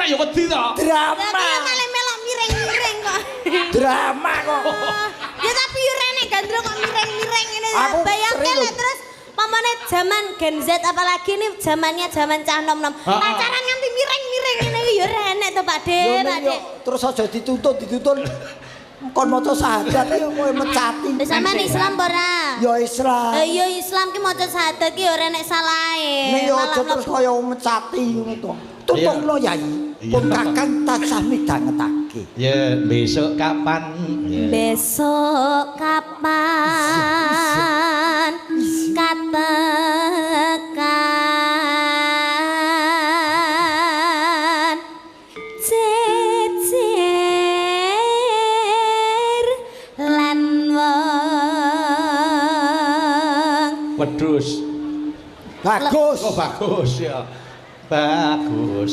ya wedi to. Drama. Lah kaya malah melok miring-miring kok. Drama kok. Ya tapi yo renek gandrung kok miring-miring ngene. Aku Bayangke sering lek lho. Terus pamane zaman Gen Z, apalagi ini zamannya zaman cah nom-nom. Pacaran nganti miring-miring ngene iki yo renek to, Pak De, Yo Pak ning De. yo terus aja dituntut, dituntut. Kon maca syahadat yo kowe mecati. Wis, sampean Islam apa ora? Ya Islam. Eh, yo Islam ki maca syahadat ki yo ora enek salahe. Ning yo Malah aja terus mlebu. kaya mecati ngono to. Tuntungno, Yai. Pun Kakang tansah midhangetake. Ya, besok kapan? Ya. Besok kapan katekan jejer lan wong? Wedhus. Bagus. Oh, bagus ya. Bagus.